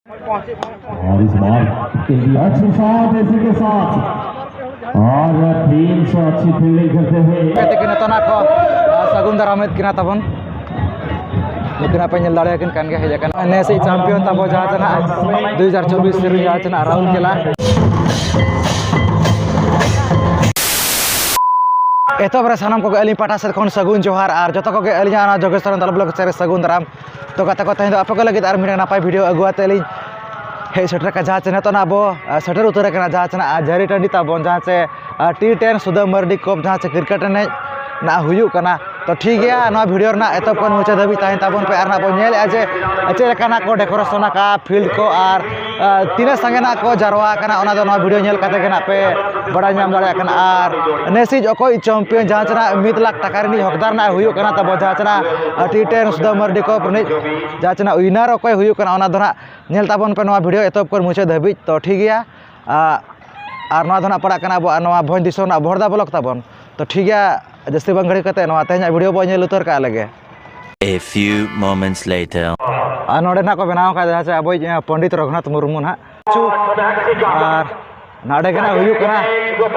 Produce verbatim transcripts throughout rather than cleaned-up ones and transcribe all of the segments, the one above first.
और इस बार के लिए अच्छी शॉट इसी के साथ, और टीम से अच्छी फील्डिंग करते हुए। ᱛᱮᱠᱤᱱ ᱱᱤᱛᱚᱜ ᱱᱟᱜ ᱠᱚ, ᱟ, ᱥᱟᱹᱜᱩᱱ ᱫᱟᱨᱟᱢᱮᱫ ᱠᱤᱱᱟ ᱛᱟᱵᱚᱱ᱾ ᱱᱩᱠᱤᱱ ᱦᱟᱸᱜ ᱯᱮ ᱧᱮᱞ ᱫᱟᱲᱮᱭᱟᱠᱤᱱ ᱠᱟᱱ ᱜᱮᱭᱟ, ᱦᱮᱡ ᱟᱠᱟᱱᱟ ᱱᱮᱥᱤᱡ ᱪᱟᱢᱯᱤᱭᱚᱱ ᱛᱟᱵᱚ, ᱡᱟᱦᱟᱸ ᱛᱮ ᱱᱟᱜ ᱫᱩ ᱦᱟᱡᱟᱨ ᱪᱚᱵᱵᱤᱥ ᱥᱮᱨᱮᱧ, ᱡᱟᱦᱟᱸ ᱛᱮ ᱱᱟᱜ ᱨᱟᱦᱩᱞ ᱠᱮᱞᱟ᱾ ᱮᱛᱚᱦᱚᱵ ᱨᱮ ᱥᱟᱱᱟᱢ ᱠᱚᱜᱮ ᱟᱹᱞᱤᱧ ᱯᱟᱦᱴᱟ ᱥᱮᱫ ᱠᱷᱚᱱ ᱥᱟᱹᱜᱩᱱ ᱡᱚᱦᱟᱨ, ᱟᱨ ᱡᱚᱛᱚ ᱠᱚᱜᱮ ᱟᱹᱞᱤᱧᱟᱜ ᱚᱱᱟ ᱡᱳᱜᱮᱥ ᱥᱚᱨᱮᱱ ᱫᱟᱞ ᱵᱞᱚᱜ ᱪᱮᱱᱮᱞ ᱨᱮ ᱥᱟᱹᱜᱩᱱ ᱫᱟᱨᱟᱢ᱾ ᱛᱚ ᱜᱟᱛᱮ ᱠᱚ, ᱛᱮᱦᱮᱧ ᱫᱚ ᱟᱯᱮ ᱠᱚ ᱞᱟᱹᱜᱤᱫ ᱟᱨ ᱢᱤᱫᱴᱟᱝ ᱱᱟᱯᱟᱭ ᱵᱷᱤᱰᱤᱭᱳ ᱟᱹᱜᱩ ᱟᱛᱮ ᱞᱤᱧ ᱦᱮᱡ ᱥᱮᱴᱮᱨ ᱟᱠᱟᱱᱟ, ᱡᱟᱦᱟᱸ ᱪᱮ ᱱᱤᱛᱚᱜ ᱱᱟᱜ ᱟᱵᱚ, ᱟ, ᱥᱮᱴᱮᱨ ᱩᱛᱟᱹᱨ ᱟᱠᱟᱱᱟ, ᱡᱟᱦᱟᱸ ᱪᱮ ᱱᱟᱜ, ᱟ, ᱡᱟᱹᱨᱤ ᱴᱟᱺᱰᱤ ᱛᱟᱵᱚᱱ, ᱡᱟᱦᱟᱸ ᱪᱮ, ᱟ, ᱴᱤ ᱴᱮᱱ ᱥᱩᱫᱷᱟᱹ ᱢᱟᱹᱨᱰᱤ ᱠᱚᱯ, ᱡᱟᱦᱟᱸ ᱪᱮ ᱠᱨᱤᱠᱮᱴ ᱮᱱᱮᱡ ᱱᱟᱜ ᱦᱩᱭᱩᱜ ᱠᱟᱱᱟ᱾ ᱛᱚ ᱴᱷᱤᱠ ᱜᱮᱭᱟ, ᱱᱚᱣᱟ ᱵᱷᱤᱰᱤᱭᱳ ᱨᱮᱱᱟᱜ ᱮᱛᱚᱦᱚᱵ ᱠᱷᱚᱱ ᱢᱩᱪᱟᱹᱫ ᱫᱷᱟᱹᱵᱤᱡ ᱛᱟᱦᱮᱱ ᱛᱟᱵᱚᱱ ᱯᱮ, ᱟᱨ ᱱᱟᱜ ᱵᱚᱱ ᱧᱮᱞᱮᱫᱼᱟ ᱡᱮ ᱪᱮᱫ ᱞᱮᱠᱟ ᱱᱟᱜ ᱠᱚ ᱰᱮᱠᱳᱨᱮᱥᱚᱱ ᱟᱠᱟᱫᱼᱟ ᱯᱷᱤᱞᱰ ᱠᱚ, ᱟᱨ, ᱟ, ᱛᱤᱱᱟᱹᱜ ᱥᱟᱸᱜᱮ ᱱᱟᱜ ᱠᱚ ᱡᱟᱨᱣᱟ ᱟᱠᱟᱱᱟ, ᱚᱱᱟ ᱫᱚ ᱱᱚᱣᱟ ᱵᱷᱤᱰᱤᱭᱳ ᱧᱮᱞ ᱠᱟᱛᱮ ᱜᱮ ᱱᱟᱜ ᱯᱮ ᱵᱟᱲᱟᱭ ᱧᱟᱢ ᱫᱟᱲᱮᱭᱟᱜ ᱠᱟᱱᱟ᱾ ᱟᱨ ᱱᱮᱥᱤᱡ ᱚᱠᱚᱭ ᱪᱟᱢᱯᱤᱭᱚᱱ, ᱡᱟᱦᱟᱸ ᱪᱮ ᱱᱟᱜ ᱢᱤᱫ ᱞᱟᱠᱷ ᱴᱟᱠᱟ ᱨᱤᱱᱤᱡ ᱦᱚᱠᱫᱟᱨ ᱱᱟᱜ ᱦᱩᱭᱩᱜ ᱠᱟᱱᱟ ᱛᱟᱵᱚ, ᱡᱟᱦᱟᱸ ᱪᱮ ᱱᱟᱜ, ᱟ, ᱴᱤ ᱴᱮᱱ ᱥᱩᱫᱷᱟᱹ ᱢᱟᱹᱨᱰᱤ ᱠᱚᱯ ᱨᱤᱱᱤᱡ ᱡᱟᱦᱟᱸ ᱪᱮ ᱱᱟᱜ ᱩᱭᱱᱟᱨ ᱚᱠᱚᱭ ᱦᱩᱭᱩᱜ ᱠᱟᱱᱟ, ᱚᱱᱟ ᱫᱚ ᱱᱟᱜ ᱧᱮᱞ ᱛᱟᱵᱚᱱ ᱯᱮ ᱱᱚᱣᱟ ᱵᱷᱤᱰᱤᱭᱳ ᱮᱛᱚᱦᱚᱵ ᱠᱷᱚᱱ ᱢᱩᱪᱟᱹᱫ ᱫᱷᱟᱹᱵᱤᱡ᱾ ᱛᱚ ᱴᱷᱤᱠ ᱜᱮᱭᱟ, ᱟ, ᱟᱨ ᱱᱚᱣᱟ ᱫᱚ ᱱᱟᱜ ᱯᱟᱲᱟᱜ ᱠᱟᱱᱟ ᱟᱵᱚᱣᱟᱜ ᱱᱚᱣᱟ ᱵᱷᱚᱸᱡᱽ ᱫᱤᱥᱚᱢ ᱨᱮᱱᱟᱜ ᱵᱷᱚᱨᱫᱟ ᱵᱞᱚᱠ ᱛᱟᱵᱚᱱ᱾ ᱛᱚ ᱴᱷᱤᱠ ᱜᱮᱭᱟ, ᱡᱟᱹᱥᱛᱤ ᱵᱟᱝ ᱜᱷᱟᱹᱲᱤ ᱠᱟᱛᱮ ᱱᱚᱣᱟ ᱛᱮᱦᱮᱧᱟᱜ ᱵᱷᱤᱰᱤᱭᱳ ᱵᱚᱱ ᱧᱮᱞ ᱩᱛᱟᱹᱨ ᱠᱟᱜ ᱞᱮᱜᱮ᱾ A few moments later. ᱟᱨ ᱱᱚᱰᱮ ᱱᱟᱜ ᱠᱚ ᱵᱮᱱᱟᱣ ᱟᱠᱟᱫ ᱡᱟᱦᱟᱸ ᱪᱮ ᱟᱵᱚᱭᱤᱡ, ᱮ, ᱯᱚᱱᱰᱤᱛ ᱨᱚᱜᱷᱩᱱᱟᱛᱷ ᱢᱩᱨᱢᱩ ᱱᱟᱜ᱾ ᱟᱨ ᱱᱚᱰᱮ ᱜᱮ ᱱᱟᱜ ᱦᱩᱭᱩᱜ ᱠᱟᱱᱟ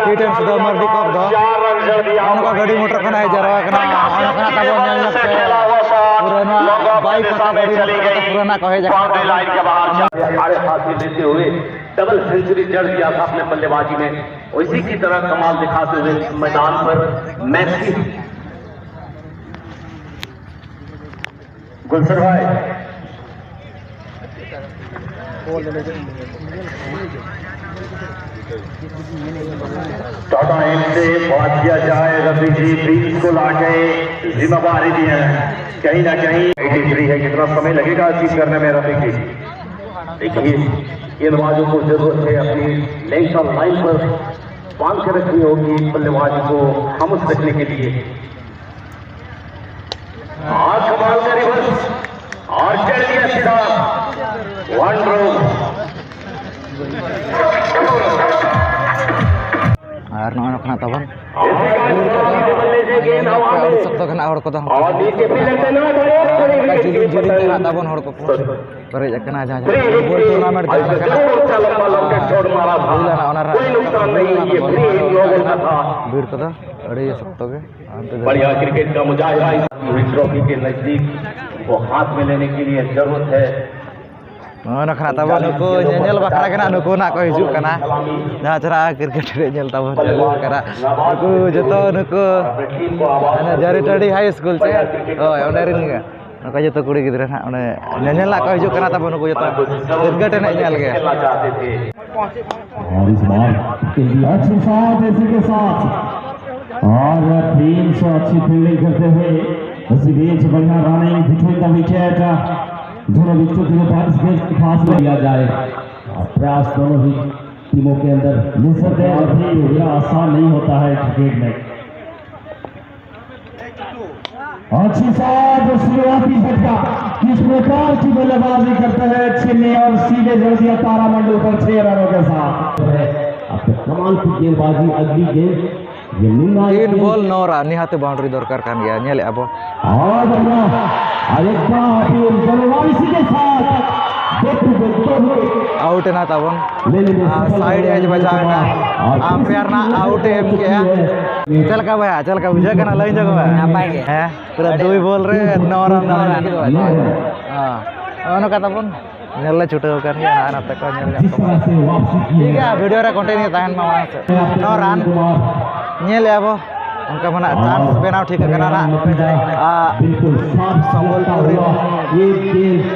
ᱴᱤ ᱴᱮᱱ ᱥᱩᱫᱷᱟᱹ ᱢᱟᱹᱨᱰᱤ ᱠᱚᱯ ᱫᱚ᱾ ᱱᱚᱜᱼᱚ ᱱᱚᱝᱠᱟ ᱜᱟᱹᱰᱤ ᱢᱚᱴᱚᱨ ᱠᱷᱚᱱ ᱦᱮᱡ ᱡᱟᱣᱨᱟ ᱟᱠᱟᱱᱟ᱾ ᱱᱚᱜᱼᱚ ᱱᱚᱝᱠᱟ ᱱᱟᱜ ᱛᱟᱵᱚᱱ ᱧᱮᱞ ᱧᱚᱜ ᱯᱮ᱾ ᱯᱩᱨᱟᱹ ᱱᱚᱣᱟ ᱵᱟᱭᱤᱠ ᱠᱚᱛᱮ ᱜᱟᱹᱰᱤ ᱢᱚᱴᱚᱨ ᱠᱚᱛᱮ ᱯᱩᱨᱟᱹ ᱱᱟᱜ ᱠᱚ ᱦᱮᱡ ᱟᱠᱟᱱᱟ᱾ अरे हाथ में लेते हुए डबल सेंचुरी जड़ दिया था अपने बल्लेबाजी में। उसी की तरह कमाल दिखाते हुए मैदान पर मैच की गुलशन भाई। टाटा एम से बात किया जाए, रफीक जी बीस को लाके जिम्मेवारी दी है। कहीं ना कहीं एटी थ्री है, कितना समय लगेगा अचीव करने में रफीक जी? देखिए, गेंदबाजों को जरूरत है अपनी लेंथ और लाइन पर बांध के रखनी होगी बल्लेबाज को खामोश रखने के लिए। और कमाल का रिवर्स और चढ़ दिया सीधा। One drop. ᱟᱨ ᱱᱚᱜᱼᱚᱭ ᱱᱚᱝᱠᱟ ᱛᱟᱵᱚᱱ ᱧᱮᱞ ᱧᱚᱜ ᱯᱮ, ᱟᱹᱰᱤ ᱥᱚᱠᱛᱚ ᱜᱮ ᱱᱟᱜ ᱦᱚᱲ ᱠᱚᱫᱚ ᱦᱟᱱᱛᱮ ᱫᱚ᱾ ᱟᱨ ᱚᱱᱠᱟ ᱡᱤᱞᱤᱧ ᱡᱤᱞᱤᱧ ᱛᱮ ᱱᱟᱜ ᱛᱟᱵᱚᱱ ᱦᱚᱲ ᱠᱚᱠᱚ ᱯᱮᱨᱮᱡ ᱟᱠᱟᱱᱟ, ᱡᱟᱦᱟᱸ ᱡᱟᱦᱟᱸ ᱯᱷᱩᱴᱵᱚᱞ ᱴᱩᱨᱱᱟᱢᱮᱱᱴ ᱡᱟᱦᱟᱸ ᱞᱮᱠᱟ ᱱᱟᱜ, ᱟᱨ, ᱦᱩᱭ ᱞᱮᱱᱟ, ᱚᱱᱟ ᱨᱮᱱᱟᱜ ᱵᱷᱤᱲ ᱠᱚᱫᱚ ᱟᱹᱰᱤ ᱥᱚᱠᱛᱚ ᱜᱮ ᱦᱟᱱᱛᱮ ᱫᱚ᱾ बढ़िया क्रिकेट का मुजाहिरा इस ट्रॉफी के नजदीक को हाथ में लेने के लिए जरूरत है। ᱱᱚᱜᱼᱚᱭ ᱱᱚᱝᱠᱟ ᱛᱟᱵᱚᱱ ᱱᱩᱠᱩ ᱧᱮᱧᱮᱞ ᱵᱟᱠᱷᱨᱟ ᱜᱮ ᱱᱟᱜ ᱱᱩᱠᱩ ᱱᱟᱜ ᱠᱚ ᱦᱤᱡᱩᱜ ᱠᱟᱱᱟ, ᱡᱟᱦᱟᱸ ᱪᱮᱦᱨᱟ ᱠᱨᱤᱠᱮᱴ ᱮᱱᱮᱡ ᱧᱮᱞ ᱛᱟᱵᱚᱱ ᱪᱟᱹᱞᱩ ᱟᱠᱟᱱᱟ᱾ ᱱᱩᱠᱩ ᱡᱚᱛᱚ ᱱᱩᱠᱩ ᱦᱟᱱᱮ ᱡᱟᱹᱨᱤᱴᱟᱹᱲᱤ ᱦᱟᱭ ᱥᱠᱩᱞ ᱪᱮ, ᱦᱳᱭ, ᱚᱸᱰᱮ ᱨᱮᱱ ᱜᱮ ᱱᱚᱝᱠᱟ ᱡᱚᱛᱚ ᱠᱩᱲᱤ ᱜᱤᱫᱽᱨᱟᱹ ᱱᱟᱜ ᱚᱸᱰᱮ ᱧᱮᱧᱮᱞ ᱱᱟᱜ ᱠᱚ ᱦᱤᱡᱩᱜ ᱠᱟᱱᱟ ᱛᱟᱵᱚᱱ ᱱᱩᱠᱩ ᱡᱚᱛᱚ ᱠᱨᱤᱠᱮᱴ ᱮᱱᱮᱡ ᱧᱮᱞ ᱜᱮ᱾ और इस बार अच्छे साथ, इसी के साथ और टीम से अच्छी फील्डिंग करते हुए इसी बीच बढ़िया रनिंग बिटवीन द विकेट, दोनों विकेट के पास के फासला लिया जाए। और प्रयास दोनों ही टीमों के अंदर निसंदेह अभी इतना आसान नहीं होता है क्रिकेट में। अच्छी साथ शुरुआती झटका, किस प्रकार की बल्लेबाजी करते हैं चिन्नी और सीधे जड़ दिया तारामंडल पर छह रनों के साथ। अब तो कमाल की गेंदबाजी, अगली गेंद ये मुन्ना तीन बॉल नौ रन, ᱱᱤᱦᱟᱹᱛ ᱵᱟᱣᱩᱱᱰᱟᱨᱤ ᱫᱚᱨᱠᱟᱨ ᱠᱟᱱ ᱜᱮᱭᱟ, ᱧᱮᱞᱮᱫᱼᱟ ᱵᱚ᱾ और बढ़िया, और एक बार फिर जलवा इसी के साथ देखो, देखो, देखो। ᱟᱣᱩᱴ ᱮᱱᱟ ᱛᱟᱵᱚᱱ, ᱟᱨ ᱥᱟᱭᱤᱰ ᱮᱡᱽ ᱵᱟᱡᱟᱣ ᱮᱱᱟ, ᱟᱢᱯᱮᱭᱟᱨ ᱱᱟᱜ ᱟᱣᱩᱴ ᱮ ᱮᱢ ᱠᱮᱜᱼᱟ᱾ ᱪᱮᱫ ᱞᱮᱠᱟ ᱵᱚᱭᱦᱟ, ᱪᱮᱫ ᱞᱮᱠᱟ ᱵᱩᱡᱷᱟᱹᱜ ᱠᱟᱱᱟ ᱞᱟᱹᱭ ᱧᱚᱜ ᱢᱮ? ᱱᱟᱯᱟᱭ ᱜᱮ᱾ ᱦᱮᱸ, ᱯᱩᱨᱟᱹ ᱫᱩᱭ ᱵᱚᱞ ᱨᱮ ᱱᱚ ᱨᱟᱱ ᱫᱚ ᱱᱚ ᱨᱟᱱ᱾ ᱦᱮᱸ, ᱱᱚᱜᱼᱚ ᱱᱚᱝᱠᱟ ᱛᱟᱵᱚᱱ ᱧᱮᱞ ᱞᱮ ᱪᱷᱩᱴᱟᱹᱣ ᱟᱠᱟᱱ ᱜᱮᱭᱟ, ᱦᱟᱱᱟ ᱱᱟᱛᱮ ᱠᱚ ᱧᱮᱞ ᱧᱚᱜ ᱠᱚ᱾ ᱴᱷᱤᱠ ᱜᱮᱭᱟ, ᱵᱷᱤᱰᱤᱭᱳ ᱨᱮ ᱠᱚᱱᱴᱤᱱᱤᱭᱩ ᱛᱟᱦᱮᱱ ᱢᱟ ᱢᱟᱲᱟᱝ ᱥᱮᱫ᱾ ᱱᱚ ᱨᱟᱱ ᱧᱮᱞᱮᱫᱼᱟ ᱵᱚ, ᱚᱱᱠᱟ ᱢᱟ ᱱᱟᱜ ᱪᱟᱱᱥ ᱵᱮᱱᱟᱣ ᱴᱷᱤᱠ ᱟᱠᱟᱱᱟ ᱱᱟᱜ᱾ ᱟᱨ ᱥᱚᱢᱵᱚᱞᱯᱩᱨ ᱨᱮᱱ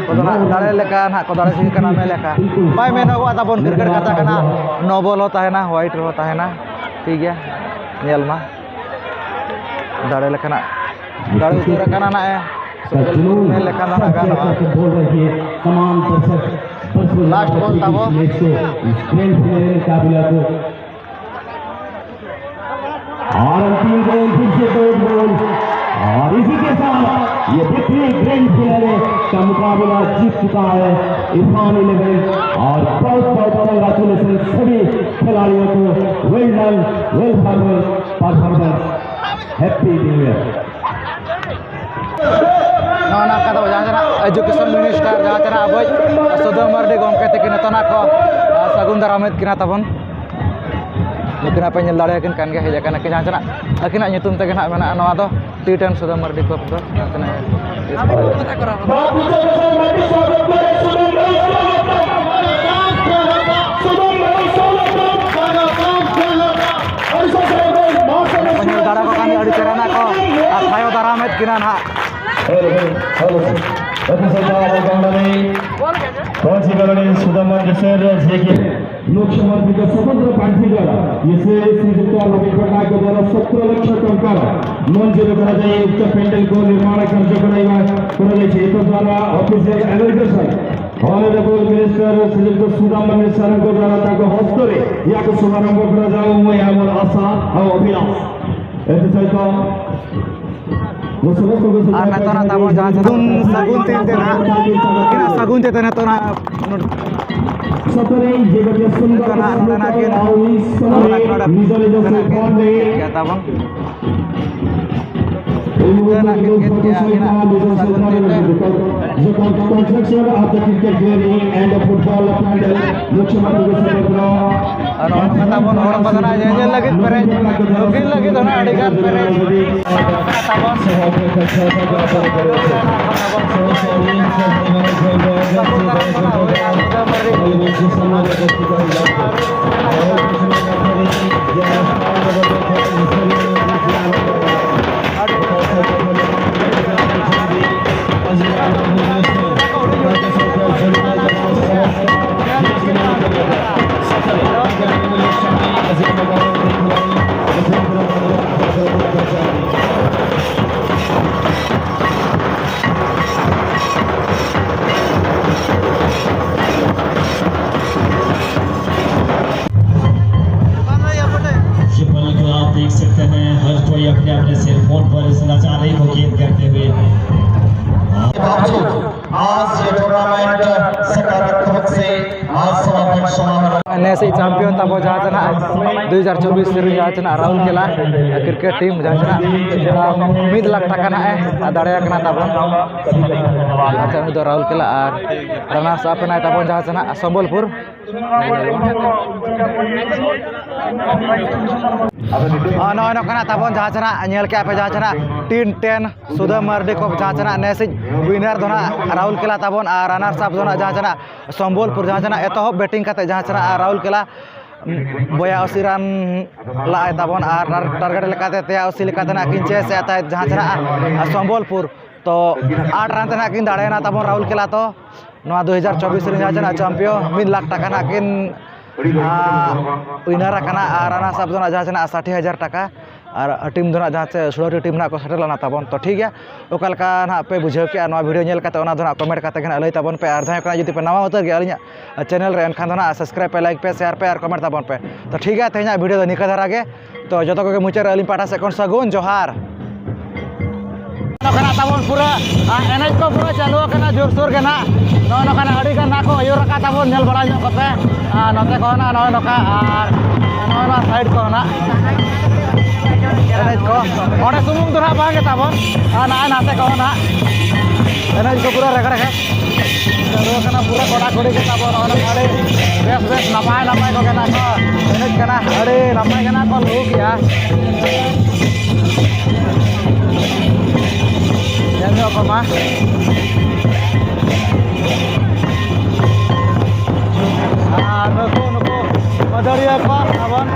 ᱠᱚᱫᱚ ᱱᱟᱜ ᱫᱟᱲᱮ ᱞᱮᱠᱟ ᱱᱟᱜ ᱠᱚ ᱫᱟᱲᱮ ᱴᱷᱤᱠ ᱟᱠᱟᱱᱟ, ᱢᱮᱱ ᱞᱮᱠᱟ ᱵᱟᱭ ᱢᱮᱱᱚᱜᱚᱜᱼᱟ ᱛᱟᱵᱚᱱ ᱠᱨᱤᱠᱮᱴ ᱠᱟᱛᱷᱟ ᱠᱟᱱᱟ, ᱱᱚ ᱵᱚᱞ ᱦᱚᱸ ᱛᱟᱦᱮᱱᱟ, ᱦᱳᱣᱟᱭᱤᱴ ᱨᱮᱦᱚᱸ ᱛᱟᱦᱮᱱᱟ᱾ ᱴᱷᱤᱠ ᱜᱮᱭᱟ, ᱧᱮᱞ ᱢᱟ ᱫᱟᱲᱮ ᱞᱮᱠᱟᱱᱟᱜ ᱫᱟᱲᱮ ᱩᱛᱟᱹᱨ ᱟᱠᱟᱱᱟ ᱱᱟᱜ ᱮ᱾ ᱥᱚᱢᱵᱚᱞᱯᱩᱨ ᱢᱮᱱ ᱞᱮᱠᱷᱟᱱ ᱫᱚ ᱱᱟᱜ ᱜᱟᱱᱚᱜᱼᱟ᱾ ᱞᱟᱥᱴ ᱵᱚᱞ ᱛᱟᱵᱚ᱾ और अंतिम गेंद फिर से दो बॉल और इसी के साथ ये विक्ट्री ग्रैंड फिनाले का मुकाबला जीत चुका है इरफान इलेवन। और बहुत बहुत कंग्रेचुलेशन सभी खिलाड़ियों को, well done, well performance। Happy New Year. ᱱᱚᱜᱼᱚ ᱱᱚᱝᱠᱟ ᱫᱚ ᱡᱟᱦᱟᱸ ᱛᱤᱱᱟᱹᱜ education minister, ᱡᱟᱦᱟᱸ ᱛᱤᱱᱟᱹᱜ ᱟᱵᱚᱭᱤᱡ ᱥᱩᱫᱟᱹᱢ ᱢᱟᱨᱰᱤ ᱜᱚᱢᱠᱮ ᱛᱟᱹᱠᱤᱱ ᱱᱤᱛᱚᱜ ᱱᱟᱜ ᱠᱚ, ᱟᱨ ᱥᱟᱹᱜᱩᱱ ᱫᱟᱨᱟᱢᱮᱫ ᱠᱤᱱᱟ ᱛᱟᱵᱚᱱ᱾ ᱱᱩᱠᱤᱱ ᱟᱯᱮ ᱧᱮᱞ ᱫᱟᱲᱮᱭᱟᱠᱤᱱ ᱠᱟᱱ ᱜᱮᱭᱟ, ᱦᱮᱡ ᱟᱠᱟᱱᱟ ᱠᱤᱱ᱾ ᱡᱟᱦᱟᱸ ᱛᱤᱱᱟᱹᱜ ᱟᱹᱠᱤᱱᱟᱜ ᱧᱩᱛᱩᱢ ᱛᱮᱜᱮ ᱱᱟᱜ ᱢᱮᱱᱟᱜᱼᱟ ᱱᱚᱣᱟ ᱫᱚ ᱴᱤ ᱴᱮᱱ ᱥᱩᱫᱟᱹᱢ ᱢᱟᱨᱰᱤ ᱠᱞᱟᱵᱽ ᱫᱚ᱾ ᱡᱟᱦᱟᱸ ᱛᱤᱱᱟᱹᱜ ᱠᱚ ᱧᱮᱞ ᱫᱟᱲᱮ ᱠᱚ ᱠᱟᱱ ᱜᱮᱭᱟ, ᱟᱹᱰᱤ ᱪᱮᱦᱨᱟ ᱱᱟᱜ ᱠᱚ ᱟᱨ ᱛᱷᱟᱭᱚ ᱫᱟᱨᱟᱢᱮᱫ ᱠᱤᱱᱟ ᱱᱟᱜ᱾ Hello, hello. Happy Sunday, all the Sunday. Thank you very much, Sudhaman, sir, J K. Lok Sabha ସ୍ୱତନ୍ତ୍ର ପାଣ୍ଠି ଦ୍ୱାରା ବିଶେଷ ଶ୍ରୀଯୁକ୍ତ ନବୀନ ପଟ୍ଟନାୟକ ଦ୍ୱାରା ସତର ଲକ୍ଷ ଟଙ୍କାର ମଞ୍ଜୁର କରାଯାଇ ଉକ୍ତ ପେଣ୍ଡେଲକୁ ନିର୍ମାଣ କାର୍ଯ୍ୟ କରାଇବା, କରାଯାଇଛି। ଏତଦ୍ୱାରା ଅଫିସିଆଲ ଇନଅଗୁରେସନ ଅନରେବଲ ମିନିଷ୍ଟର ଶ୍ରୀଯୁକ୍ତ ସୁଦାମ ମିଶ୍ରଙ୍କ ଦ୍ୱାରା ତାଙ୍କ ହସ୍ତରେ ଏହାକୁ ଶୁଭାରମ୍ଭ କରାଯାଉ, ମୁଁ ଏହା ମୋର ଆଶା ଆଉ ଅଭିଳାଷ। ଏଥିସହିତ ମୁଁ ସମସ୍ତଙ୍କୁ ᱟᱨ ᱱᱤᱛᱚᱜ ᱱᱟᱜ ᱛᱟᱵᱚᱱ ᱡᱟᱦᱟᱸ ᱥᱟᱹᱜᱩᱱ, ᱥᱟᱹᱜᱩᱱ ᱛᱮ ᱱᱟᱜ, ᱩᱱᱠᱤᱱᱟᱜ ᱥᱟᱹᱜᱩᱱ ᱛᱮ ᱱᱤᱛᱚᱜ ᱱᱟᱜ ᱥᱚᱛᱚᱨᱮ ᱡᱮ ᱜᱚᱴᱮ ᱥᱩᱱᱫᱚᱨ ᱱᱤᱛᱚᱜ ᱱᱟᱜ ᱥᱩᱱᱫᱚᱨ ᱱᱟᱜ ᱜᱮ ᱟᱹᱣᱤ ᱥᱚᱢᱚᱭ ᱱᱚᱰᱮ ᱱᱤᱡ ᱱᱤᱡ ᱥᱮ ᱯᱷᱳᱱ ᱨᱮ ᱠᱮᱫ ᱛᱟᱵᱚᱱ᱾ ᱩᱱᱠᱩ ᱱᱤᱛᱚᱜ ᱱᱟᱜ ᱜᱮ ᱠᱮᱫ ᱜᱮᱭᱟ ᱟᱹᱠᱤᱱᱟᱜ ᱥᱟᱹᱜᱩᱱ ᱛᱮ ᱱᱤᱛᱚᱜ᱾ ᱡᱚᱠᱷᱚᱱ construction of the cricket clearing and the football pandal ᱢᱩᱠᱷᱭᱚᱢᱚᱱᱛᱨᱤ ᱠᱚ ᱥᱮᱴᱮᱨ ᱠᱟᱱᱟ᱾ ᱟᱨ ᱱᱚᱜᱼᱚ ᱱᱚᱝᱠᱟ ᱛᱟᱵᱚᱱ ᱦᱚᱲ ᱠᱚ ᱫᱚ ᱱᱟᱜ ᱧᱮᱧᱮᱞ ᱞᱟᱹᱜᱤᱫ ᱯᱮᱨᱮᱡ, ᱱᱩᱠᱤᱱ ᱞᱟᱹᱜᱤᱫ ᱫᱚ ᱱᱟᱜ ᱟᱹᱰᱤ ᱜᱟᱱ ᱯᱮᱨᱮᱡ᱾ ᱛᱟᱵᱚᱱ᱾ ये पल को आप देख सकते हैं, हर कोई अपने अपने सेलफोन पर इस नजारे को कैद करते हुए। आज ये टूर्नामेंट सकारात्मक से आज समापन समारोह ᱱᱮᱥᱤᱡ ᱪᱟᱢᱯᱤᱭᱚᱱ ᱛᱟᱵᱚ ᱡᱟᱦᱟᱸ ᱪᱮ ᱱᱟᱜ ᱫᱩᱭ ᱦᱟᱡᱟᱨ ᱪᱚᱵᱵᱤᱥ ᱨᱮ ᱡᱟᱦᱟᱸ ᱪᱮ ᱱᱟᱜ ᱨᱟᱦᱩᱞ ᱠᱮᱞᱟ ᱠᱨᱤᱠᱮᱴ ᱴᱤᱢ ᱡᱟᱦᱟᱸ ᱪᱮ ᱱᱟᱜ ᱢᱤᱫ ᱞᱟᱠᱷ ᱴᱟᱠᱟ ᱱᱟᱜ ᱮ ᱫᱟᱲᱮᱭᱟ ᱠᱟᱱᱟ ᱛᱟᱵᱚᱱ᱾ ᱟᱪᱪᱷᱟ, ᱩᱱᱤ ᱫᱚ ᱨᱟᱦᱩᱞ ᱠᱮᱞᱟ ᱟᱨ ᱨᱟᱱᱟᱨᱥ ᱟᱯ ᱮᱱᱟᱭ ᱛᱟᱵᱚᱱ ᱡᱟᱦᱟᱸ ᱪᱮ ᱱᱟᱜ ᱥᱚᱢᱵᱚᱞᱯᱩᱨ᱾ ᱟᱨ ᱱᱚᱜᱼᱚᱭ ᱱᱚᱝᱠᱟᱱᱟᱜ ᱛᱟᱵᱚᱱ ᱡᱟᱦᱟᱸ ᱪᱮ ᱱᱟᱜ ᱧᱮᱞ ᱠᱮᱜᱼᱟ ᱯᱮ, ᱡᱟᱦᱟᱸ ᱪᱮ ᱱᱟᱜ ᱴᱤᱱ ᱴᱮᱱ ᱥᱩᱫᱷᱟᱹ ᱢᱟᱨᱰᱤ ᱠᱚ ᱡᱟᱦᱟᱸ ᱪᱮ ᱱᱟᱜ ᱱᱮᱥᱤᱡ ᱣᱤᱱᱟᱨ ᱫᱚ ᱱᱟᱜ ᱨᱟᱦᱩᱞ ᱠᱮᱞᱟ ᱛᱟᱵᱚᱱ ᱟᱨ ᱨᱟᱱᱟᱨᱥ ᱟᱯ ᱫᱚ ᱱᱟᱜ ᱡᱟᱦᱟᱸ ᱪᱮ ᱱᱟᱜ ᱥᱚᱢᱵᱚᱞᱯᱩᱨ ᱡᱟᱦᱟᱸ ᱪᱮ ᱱᱟᱜ ᱮᱛᱚᱦᱚᱵ ᱵᱮᱴᱤᱝ ᱠᱟᱛᱮ ᱡᱟᱦᱟᱸ ᱪᱮ ᱱᱟᱜ ᱨᱟᱦᱩᱞ ᱠᱮᱞᱟ ᱵᱚᱭᱟ ᱟᱥᱤ ᱨᱟᱱ ᱞᱟᱜᱼᱟᱭ ᱛᱟᱵᱚᱱ ᱟᱨ ᱴᱟᱨᱜᱮᱴ ᱞᱮᱠᱟᱛᱮ ᱛᱮᱭᱟ ᱟᱥᱤ ᱞᱮᱠᱟᱛᱮ ᱱᱟᱜ ᱠᱤᱱ ᱪᱮᱥ ᱮᱫ ᱛᱟᱦᱮᱸᱫ ᱡᱟᱦᱟᱸ ᱪᱮ ᱱᱟᱜ ᱥᱚᱢᱵᱚᱞᱯᱩᱨ᱾ ᱛᱚ ᱟᱴ ᱨᱟᱱ ᱛᱮ ᱱᱟᱜ ᱠᱤᱱ ᱫᱟᱲᱮᱭᱮᱱᱟ ᱛᱟᱵᱚᱱ ᱨᱟᱦᱩᱞ ᱠᱮᱞᱟ᱾ ᱛᱚ ᱱᱚᱣᱟ ᱫᱩ ᱦᱟᱡᱟᱨ ᱪᱚᱵᱵᱤᱥ ᱨᱮ ᱡᱟᱦᱟᱸ ᱪᱮ ᱱᱟᱜ ᱪᱟᱢᱯᱤᱭᱚᱱ ᱢᱤᱫ ᱞᱟᱠᱷ ᱴᱟᱠᱟ ᱱᱟᱜ ᱠᱤᱱ ᱩᱭᱱᱟᱨ ᱟᱠᱟᱱᱟ ᱟᱨ ᱨᱟᱱᱟᱨᱥ ᱟᱯ ᱫᱚ ᱱᱟᱜ ᱡᱟᱦᱟᱸ ᱪᱮ ᱱᱟᱜ ᱥᱟᱴᱷᱤ ᱦᱟᱡᱟᱨ ᱴᱟᱠᱟ ᱟᱨ ᱴᱤᱢ ᱫᱚ ᱱᱟᱜ ᱡᱟᱦᱟᱸ ᱪᱮ ᱥᱩᱲᱟᱹᱴᱤ ᱴᱤᱢ ᱱᱟᱜ ᱠᱚ ᱥᱮᱴᱮᱨ ᱞᱮᱱᱟ ᱛᱟᱵᱚᱱ᱾ ᱛᱚ ᱴᱷᱤᱠ ᱜᱮᱭᱟ, ᱚᱠᱟ ᱞᱮᱠᱟ ᱱᱟᱜ ᱯᱮ ᱵᱩᱡᱷᱟᱹᱣ ᱠᱮᱜᱼᱟ ᱱᱚᱣᱟ ᱵᱷᱤᱰᱤᱭᱳ ᱧᱮᱞ ᱠᱟᱛᱮ, ᱚᱱᱟ ᱫᱚ ᱱᱟᱜ ᱠᱚᱢᱮᱱᱴ ᱠᱟᱛᱮ ᱜᱮ ᱱᱟᱜ ᱞᱟᱹᱭ ᱛᱟᱵᱚᱱ ᱯᱮ᱾ ᱟᱨ ᱡᱟᱦᱟᱸᱭ ᱠᱚ ᱱᱟᱜ ᱡᱩᱫᱤ ᱯᱮ ᱱᱟᱣᱟ ᱩᱛᱟᱹᱨ ᱜᱮᱭᱟ ᱟᱹᱞᱤᱧᱟᱜ ᱪᱮᱱᱮᱞ ᱨᱮ, ᱮᱱᱠᱷᱟᱱ ᱫᱚ ᱱᱟᱜ ᱥᱟᱵᱥᱠᱨᱟᱭᱤᱵ ᱯᱮ, ᱞᱟᱭᱤᱠ ᱯᱮ, ᱥᱮᱭᱟᱨ ᱯᱮ ᱟᱨ ᱠᱚᱢᱮᱱᱴ ᱛᱟᱵᱚᱱ ᱯᱮ᱾ ᱛᱚ ᱴᱷᱤᱠ ᱜᱮᱭᱟ, ᱛᱮᱦᱮᱧᱟᱜ ᱵᱷᱤᱰᱤᱭᱳ ᱫᱚ ᱱᱤᱝᱠᱟᱹ ᱫᱷᱟᱨᱟ ᱜᱮ᱾ ᱛᱚ ᱡᱚᱛᱚ ᱠᱚᱜᱮ ᱢᱩᱪᱟᱹᱫ ᱨᱮ ᱟᱹᱞᱤᱧ ᱯᱟᱦᱴᱟ ᱥᱮᱫ ᱠᱷᱚᱱ ᱥᱟᱹᱜᱩᱱ ᱡᱚᱦᱟᱨ᱾ ᱱᱚᱝᱠᱟᱱᱟᱜ ᱛᱟᱵᱚᱱ ᱯᱩᱨᱟᱹ, ᱟᱨ ᱮᱱᱮᱡ ᱠᱚ ᱯᱩᱨᱟᱹ ᱪᱟᱹᱞᱩ ᱟᱠᱟᱱᱟ ᱡᱳᱨᱥᱳᱨ ᱜᱮ ᱱᱟᱜ᱾ ᱱᱚᱜᱼᱚ ᱱᱚᱝᱠᱟᱱᱟᱜ ᱟᱹᱰᱤ ᱜᱟᱱ ᱱᱟᱜ ᱠᱚ ᱟᱹᱭᱩᱨ ᱟᱠᱟᱫ ᱛᱟᱵᱚᱱ, ᱧᱮᱞ ᱵᱟᱲᱟ ᱧᱚᱜ ᱠᱟᱯᱮ᱾ ᱟᱨ ᱱᱚᱛᱮ ᱠᱚ ᱱᱟᱜ ᱱᱚᱜᱼᱚᱭ ᱱᱚᱝᱠᱟ, ᱟᱨ ᱱᱚᱜᱼᱚᱭ ᱱᱚᱣᱟ ᱥᱟᱭᱤᱰ ᱠᱚ ᱱᱟᱜ ᱮᱱᱮᱡ ᱠᱚ ᱚᱸᱰᱮ ᱥᱩᱢᱩᱝ ᱫᱚ ᱱᱟᱜ ᱵᱟᱝ ᱜᱮ ᱛᱟᱵᱚᱱ, ᱟᱨ ᱱᱚᱜᱼᱚᱭ ᱱᱟᱛᱮ ᱠᱚ ᱱᱟᱜ ᱮᱱᱮᱡ ᱠᱚ ᱯᱩᱨᱟᱹ ᱨᱮᱜᱽᱲᱟ ᱜᱮ ᱪᱟᱹᱞᱩ ᱟᱠᱟᱱᱟ, ᱯᱩᱨᱟᱹ ᱠᱚᱲᱟ ᱠᱩᱲᱤ ᱜᱮ ᱛᱟᱵᱚᱱ᱾ ᱱᱚᱜᱼᱚ ᱱᱚᱝᱠᱟ ᱟᱹᱰᱤ ᱵᱮᱥ ᱵᱮᱥ ᱱᱟᱯᱟᱭ ᱱᱟᱯᱟᱭ ᱠᱚᱜᱮ ᱱᱟᱜ ᱠᱚ ᱮᱱᱮᱡ ᱠᱟᱱᱟ, ᱟᱹᱰᱤ ᱱᱟᱯᱟᱭ ᱜᱮ ᱱᱟᱜ ᱠᱚ ᱞᱩᱦᱩᱠ ᱜᱮᱭᱟ᱾ ᱧᱮᱞ ᱧᱚᱜ ᱠᱚᱢᱟ᱾ ᱟᱨ ᱱᱩᱠᱩ, ᱱᱩᱠᱩ ᱢᱟᱹᱫᱟᱹᱲᱤᱭᱟᱹ ᱠᱚ ᱛᱟᱵᱚᱱ᱾